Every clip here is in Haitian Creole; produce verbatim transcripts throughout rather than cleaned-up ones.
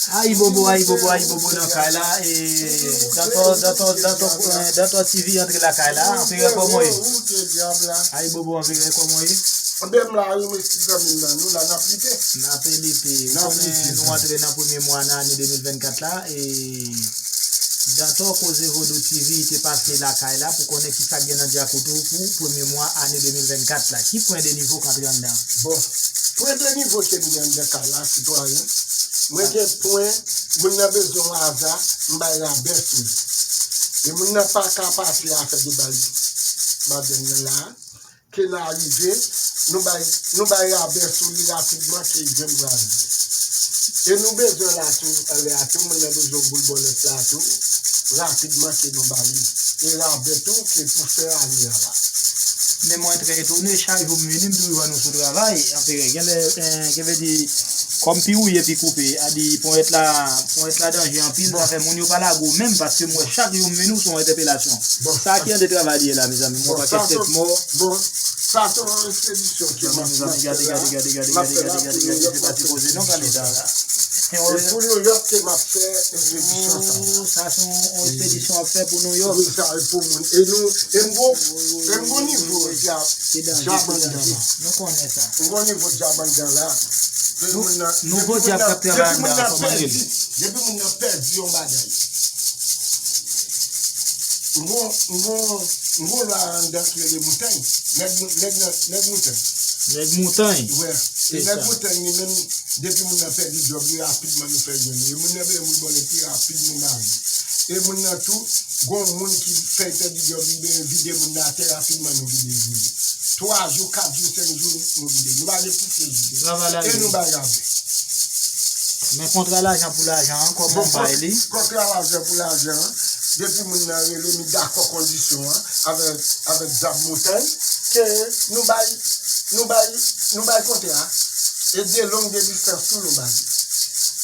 Ayibobo, ayibobo, ayibobo nan kay la. E, Dantò, Dantò, Dantò, eh, Dantò T V antre lakay la. Anperè, kòman w ye? Ayibobo, Anperè, kòman w ye? Anben, m la wi, mèsi zanmi m nan. Nou la, n ap lite. N ap lite. Ou konnen nou antre nan premye mwa nan ane de mil vennkat la. E, Dantò Koze Vodou T V te pase lakay la pou konnen kisa k gen nan dyakout ou pou premye mwa ane de mil vennkat la. Ki pwen de nivo k antre anndan? Bon, pwen de nivo ke m gen anndan kay la, sitwayen. Mwen gen pwen, moun nan bezwen yon aza, m bay rabè sou li. E moun nan pa ka pase afè de bal, bal nan la. Ke n arive, nou bay, nou bay rabè sou li rapidman ke l jwenn pral. E nou bezwen la tou, anlè a tou, moun nan bezwen yon boul bòlèt la tou, rapidman ke nou ba li. E rabè tou, ke pou fen ane a la. Men mwen trè etone, chak jou m vini, m toujou wè nou sou travay. Anperè, genlè, eh, ke vle di, kòm pi wouye, pi koupe, a di, ponyèt la, ponyèt la danje anpil, sa fè moun yo pa lage w menm, paske m wè chak jou m vini, w se yon entèpelasyon. Sa ki jan de travay li ye la, mezanmi? M wè yon pakèt tèt mò. Bon, sa se yon ekspedisyon ke m ap, m ap fè la. Mezanmi, gade, gade, gade, gade, gade, gade, gade, gade, se pa sipoze non, Kaneda la. E pou Nouyòk ke m ap fè ekspedisyon sa. Oh, sa se yon, yon ekspedisyon w ap fè pou Nouyòk. Wi, sa e pou moun. E nou, e m gon, e m gon nivo djab anndan la. Nou konnen sa. M gon nivo djab anndan la. Depi moun nan, depi moun nan pèdi, depi moun nan pèdi yon bagay. M gon, m gon, m gon lwa anndan ki rele Moutany. Nèg Mou-, nèg nan, nèg Moutany. Nèg Moutany. Wi. E nèg Moutany li menm, depi moun nan pèdi djòb li, rapidman nou fè jwenn li. E moun nan bezwen boul bòlèt li, rapid nou ba li. E moun nan tou, gon moun ki fè l pèdi djòb li, bezwen vide moun nan atè, rapidman nou vide l pou li. Twa jou, kat jou, senk jou, nou vide l. Nou pa gen pouse vide. E nou bay rabè. Men kontra lajan pou lajan an, kòman w bay li? Kontra lajan pou lajan an, depi moun nan rele, m dakò kondisyon an, avèk, avèk Djab Moutany, ke nou bay, nou bay, nou bay kontra a. E de long de distans tou nou bay.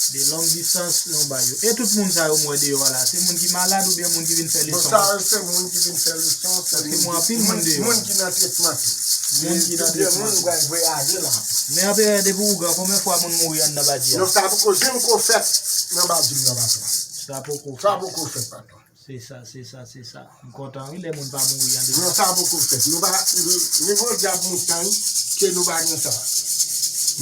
De long distans nou bay yo. E tout moun sa yo m wè deyò a la, se moun ki malad oubyen moun ki vin fè leson? Bon, sa yo se moun ki vin fè leson, se moun ki, moun, moun ki nan tretman tou. Moun ki nan tretman tou. Moun pral vwayaje la. Men Anperè, depi ougan, konbyen fwa moun mouri anndan badji a? Non, sa poko janm ko fèt nan badji m nan, patwon. Sa poko fèt. Sa poko fèt, patwon. Se sa, se sa, se sa. M kontan wi lè moun pa mouri an deja. Non, sa poko fèt. Nou pa, nivo Djab Moutany, ke nou pa gen sa.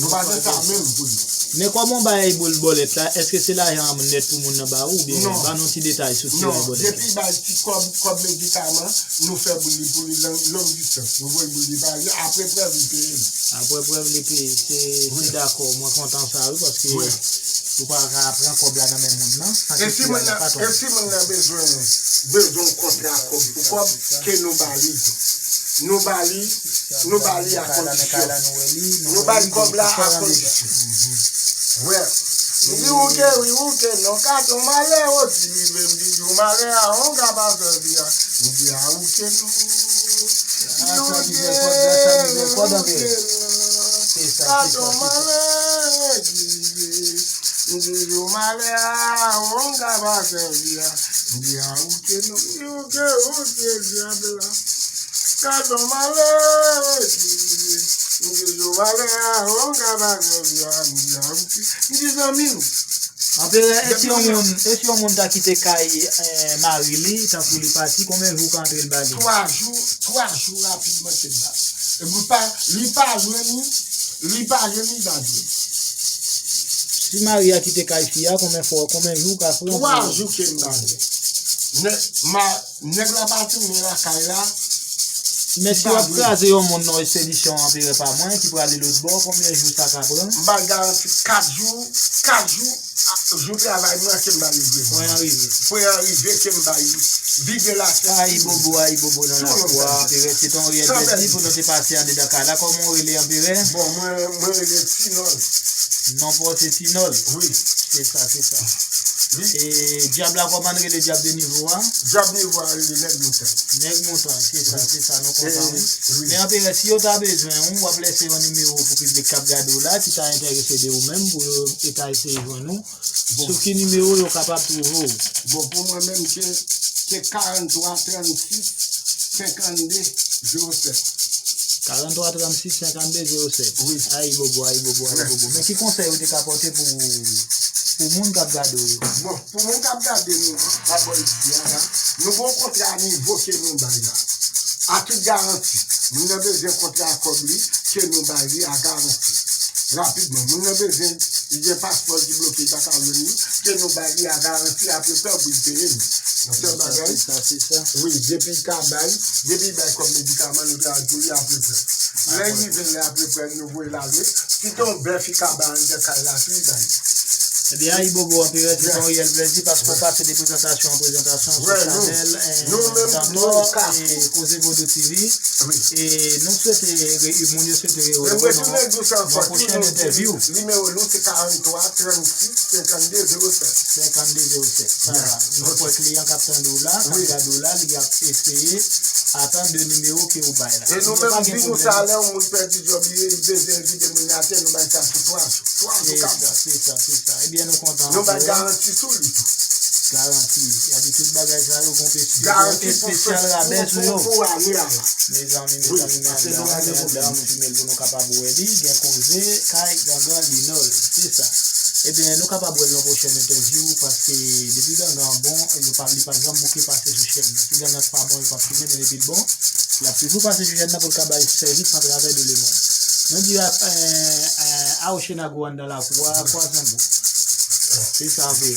Nou pa gen sa menm pou nou. Men kòman w bay boul bòlèt la, èske se lajan an nèt pou moun nan ba ou, oubyen ba nou ti detay sou ti bay bòlèt la? Non, depi bay ti kòb, kòb medikaman, nou fè boul li pou li long, long distans. Nou voye boul li ba li, apre prèv li peye nou. Apre prèv li peye, se, se dakò, mwen kontan sa wi, paske ou pa ka pran kòb la nan men moun nan, san ke moun nan pa tonbe. E si moun nan bezwen, bezwen yon kontra kòb pou kòb, ke nou ba li tou. Nou ba li, nou ba li a kondisyon. Nou ba li kòb la a kondisyon. Wè. M di ou ke wi, ou ke non, katon malè, o ti rive, m di jou malè a, on ka pa sèvi a. M di a ou ke non. Ou ke, ou ke non. Katon malè, ki rive. M di jou malè a, on ka pa sèvi a. M di a ou ke non, m di ou ke, ou ke djab la. Katon malè, ki rive. M di jou malè a, on ka pa sèvi a. M di a ou ke, m di zanmi m. Anperè, e si yon moun, e si yon moun ta kite kay, eh, mari li, tankou li pati, konbyen jou w ka antre l ba li? Twa jou, twa jou rapidman ke l ba li. Epi pa, li pa jwenn li, li pa jwenn li, li pa jwenn. Si mari a kite kay fi a, konbyen fwa, konbyen jou w ka pran? Twa jou ke m ba li. Nèg, ma, nèg la pa tounen lakay la. Men si w ap kraze yon moun nan ekspedisyon Anperè pa mwen, ki prale lòtbò, konbyen jou sa ka pran? M ba l garanti kat jou, kat jou, a, jou travay mwen ke m ba li vre. Pwen an rive. Pwen an rive ke m ba li. Vide lakay. Ayibobo, ayibobo nan lakou a, Anperè. Se te yon reyèl plezi pou nou te pase andedan kay la. Kòman w rele, Anperè? Bon, mwen, mwen rele Tinòl. Non pa w se Tinòl? Wi. Se sa, se sa. E djab la, kòman n rele djab de nivo a? Djab nivo a rele Nèg Montay. Nèg Montay, se sa, se sa, nou kontan wi. Men Anperè, si yo ta bezwen ou, w ap lese yon nimewo pou piblik k ap gade w la, ki ta enterese de ou menm, pou yo ta eseye jwenn ou. Sou ki nimewo yo kapab twouve w? Bon, pou mwen menm, se, se karant twa, trannsis, senkannde, zewo sèt. Karant twa trannsis senkannde zewo sèt. Wi. Ayibobo, ayibobo, ayibobo. Men ki konsèy ou te ka pòte pou, pou moun k ap gade w yo? Bon, pou moun k ap gade nou, m ap ba yo di a la, nou gen yon kontra nivo ke nou bay la. A tout garanti. Moun nan bezwen kontra kòb li, ke nou bay li a garanti. Rapidman. Moun nan bezwen, li gen paspò l ki bloke, li pa ka jwenn li, ke nou bay li a garanti, apre sa, pou l peye nou. Nan sèl bagay. Se sa, se sa. Wi, depi l ka bay, depi l bay kòb medikaman, nou travay pou li apre prè. Lè l rive lè apre prè, nou voye l ale. Si te yon bèf, li ka bay anndan kay la tou, li bay. Ebyen, ayibobo, anperè, se yon reyèl plèzi paske w pase de prezantasyon an prezantasyon sou chanèl, eh, Dantò, eh, Koze Vodou T V. E nou swete re- moun yo swete rewè w nan yon pwochen entèvyou. Nimewo nou se karant twa trannsis senkannde zewo sèt. Senkannde zewo sèt. Sa va. Nou kwè kliyan k ap tande w la, k ap gade w la, li ap eseye atann de nimewo ke ou bay la. E nou menm, di nou sa, lè yon moun pèdi djòb li, li bezwen vide moun atè, nou bay sa sou twa jou. Twa jou, kat jou. Se sa, se sa. Ebyen, nou kontan. Nou bay garanti sou li tou. Garanti. Y a di tout bagay sa yo, gon pe- Garanti pou espesyal rabè sou yo. Pou ane a la. Mezanmi, mezanmi, mezanmi, mezanmi, nou jimèl pou nou kapab wè li, gen koze, kay, gangan, linòl. Se sa. Ebyen, nou kapab wè l nan pwochèn entèvyou, paske depi gangan bon, yo pa, li pa janm bouke pase sou chèn nan. Si gangan pa bon, yo p ap filme, men depi l bon, l ap toujou pase sou chèn nan pou l ka bay sèvis atravè de lemonn. Nou di a, eh, eh, Awo Chenago anndan lakou a, kwa zanbo. Se sa vre.